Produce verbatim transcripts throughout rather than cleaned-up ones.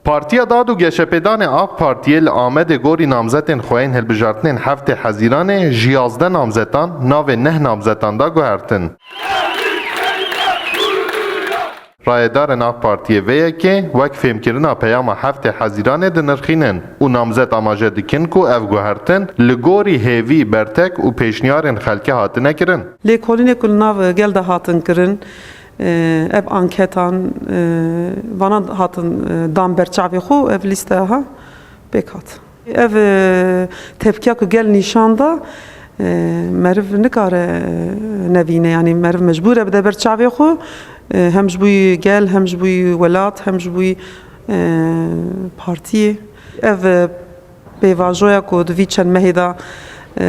Partiya Dad û Geşepêdanê AK Partiyê li Amedê gorî namzetên xwe yên hilbijartinên heftê Hezîranê ji yazdeh namzetan navê neh namzetan da guhertin. Rayedarên AK Partiyê vê yekê wek fêmkirina peyama heftê Hezîranê dinirxînin û namzet amaje dikin ku ev guhertin li gorî hêvî, bertek û pêşniyarên xelkê hatine kirin. Lêkolînê ku li nav gel de hatin kirin, e, ev anketan, e, vana hatin, e, dan ber çavê xwe, ev lîsteya ha pêk hat. Ev, e, tepkiya ku gel nîşan da, e, meriv nikare, e, nevîne, yanî meriv mecbûr e bide ber çavê xwe, e, hem ji bo gel, hem ji bo welat, hem ji bo, e, partiyê. Ev, e, pêvajoya ku di vî çend mehê de, e,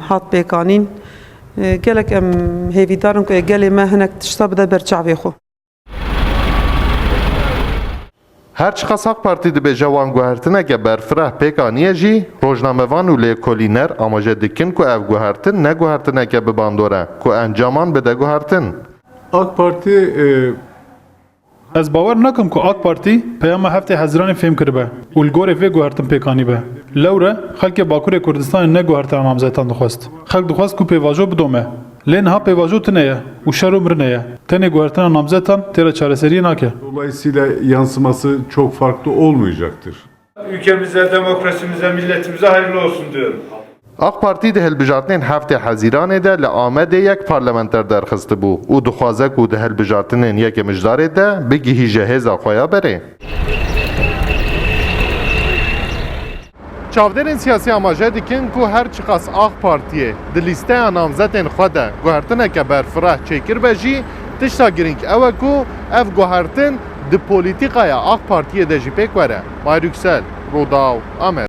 hat pêkanîn, e, gelek em hêvîdar in ku gelê me hinek tişta bide ber çavê xwe. Her çiqas AK Partî dibêje wan guhertineke berfireh pêk aniye jî, rojnamevan û lêkolîner amaje dikin ku ev guhertin ne guhertineke bi bandor e, ku encaman bide guhertin. AK Partî, e, Ez bawer nakim ku AK Partî peyama heftê Hezîranê fêm kiribe û li gorî vê guhertin pêk anîbe. Lewre xelkê Bakurê Kurdistanê ne guhertina namzetan dixwest. Xelk dixwest ku pêvajo bidome. Lê niha pêvajo tune ye û şer û mirine ye. Tenê guhertina namzetan tê re çareseriyê nake. Dolayısıyla yansıması çok farklı olmayacaktır. Ülkemize, demokrasimize, milletimize hayırlı olsun diyorum. AK Partî di hilbijartinên heftê Hezîranê de li Amedê yek parlamenter derxistibû û dixwaze ku di hilbijartinên yekê Mijdarê de bigihîje hêza xwe ya berê. Çavdêrên siyasî amaje dikin ku her çiqas AK Partiyê di lîsteya namzetên xwe de guhertineke berfireh çêkiribe jî, tişta girîng ew e ku ev guhertin di polîtîkaya AK Partiyê de jî pêk were. Mahir Yüksel, Rûdaw, Amed.